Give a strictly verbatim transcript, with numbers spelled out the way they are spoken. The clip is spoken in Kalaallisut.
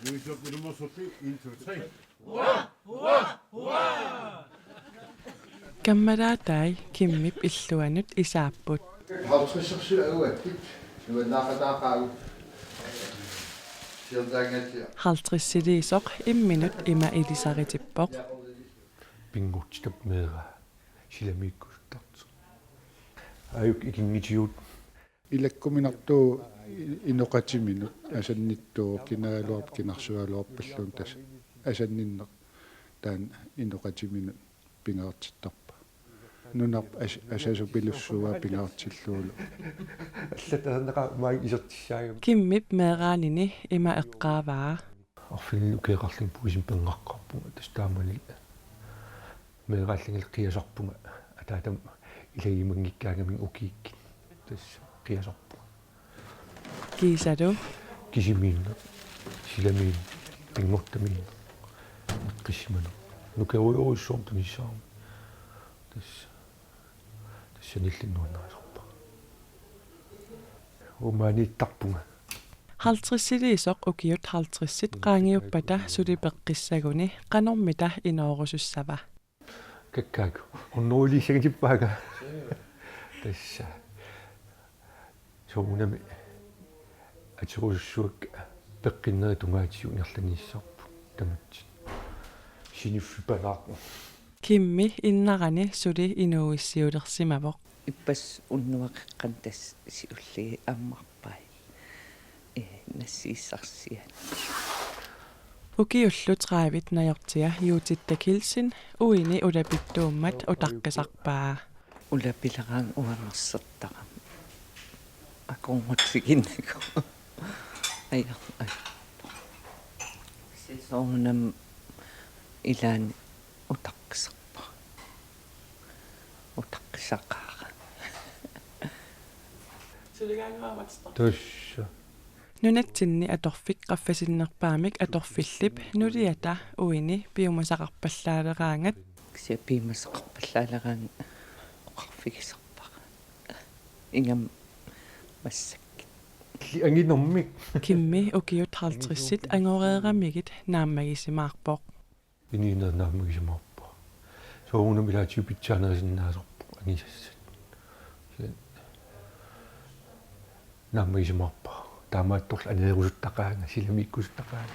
Louis Joseph Ilumosoppi, en, to, tre. Kammalaatai Kimmip illuanut isaapput. Halvtredsersiugakkit nuannaaqataaqaagut. Siortaangatsiaq. Halvtredsiliisoq imminut ima ilisaritippoq. Pinngortitap meeraa silamiikkusuttartoq. Aajuku ikinngitigut. Ilakkuminartuuvoq inoqatiminut asannittuuvoq, kinaagaluarpat kinarsuagaluarpalluunniit tassa asanninneq taanna inoqatiminut pingaartittarpaa. Nunarput as-, asasupilussuuaa pingaartillugulu. Allataaneqa maani isertissaagami. Kimmip meeraanini ima eqqaavaa. Arfineq-marlunnik ukioqarlunga puisimik pingaarpunga, tassa taamani meeraallunga qiasarpunga, ataatama ilagimanngikkaangamik ukiukkut. Tassa qiasarpunga. Kiisalu. Kisimiinneq, silamiinneq, pinngortamiinneq, eqqissimaneq. Nukerujorujussuarmik tunissavarma. Tassa, tassa sanillinnut nuannarisarpara. Uumaaniittarpunga. Halvtredsiliisoq ukiut halvtredsit qaangiuppata suli peqqissaguni qanormita inoorusussava? Kakkaak, hunnorujussuanngitippaanga. Tassa. Soorunami aturusussuaq peqqinnerit tungaatigut ingerlanniassarput tamatsit. Siniffipanaaq. Kimmi innarani suli inuuissiulersimavoq. Ippassaq unnuaqeqqanut tassa siulliit ammarpai. Ee, nassiussarsiat. Ukiullu tredive najortia Judith Kielsen uini ulapittuummat utaqqisarpaa. Ulapileraangat uangersertarama. Akornutiginnagu. Ajor-, ajorpoq. Soorunami ilaanni utaqqisarpara. Utaqqisaqaara. Tassa. Nunatsinni atorfik qaffasinnerpaamik atorfillip nuliata uini piumasaqarpallaaleraangat. Kisianni piumasaqarpallaaleraangat oqarfigisarpara. Ingammik massakkut. Li anginermik. Kimmi ukiut halvtredsit angoreeramigit naammagisimaarpoq. Inuuneq naammagisimaarpara. Soorunami ilaatigut pitsaanerisinnaasorput angisassat. Kisianni naammagisimaarpara. Taamaattorli aneerusuttaqaanga, silamiikkusuttaqaanga.